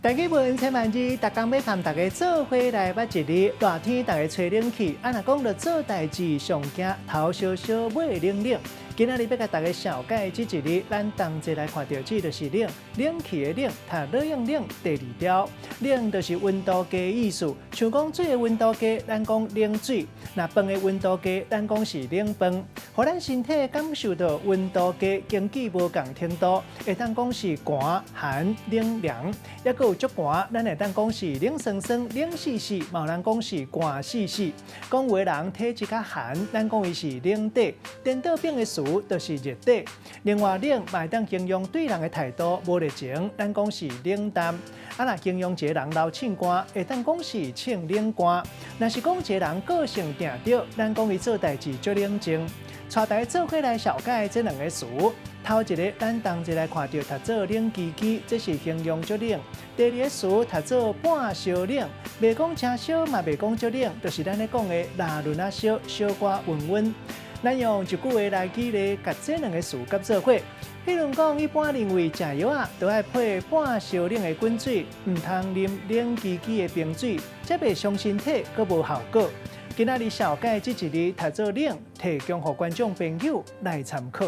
大家問千萬字，逐工欲伴大家做伙來捌一字。熱天逐家吹冷氣，啊若講著做代誌上驚頭燒燒尾冷冷。今仔日欲共大家紹介這一字，咱同齊來看著這就是冷，冷氣的冷，讀冷冷第二調。冷就是溫度計意思，像講水的溫度計，咱講冷水；若飯的溫度計，咱講是冷飯。予咱身體感受著溫度計，根據無仝程度，會當講是寒、寒、冷、涼，抑閣有足寒，咱會當講是冷酸酸、冷死死，嘛有人講是寒死死。講有的人體質較寒，咱講伊是冷底；顛倒反的詞就是熱底。另外，冷嘛會當形容對人的態度無熱情，咱講是冷淡。啊，若形容一个人流凊汗，會當講是凊冷汗。若是講一个人個性定著，咱講伊做代誌足冷靜。帶大家做伙來紹介這兩個詞。頭一个，咱同齊來看著讀做冷吱吱，這是形容足冷；第二個詞讀做半燒冷，袂講誠燒嘛，袂講足冷，就是咱咧講的拉勻仔燒，小可溫溫。咱用一句話來舉例，共這兩個詞佮做伙。譬如講，一般認為食藥仔都愛配半燒冷的滾水，毋通啉冷吱吱的冰水，才袂傷身體，閣無效果。今仔日紹介這一字讀做冷，提供予觀眾朋友來參考。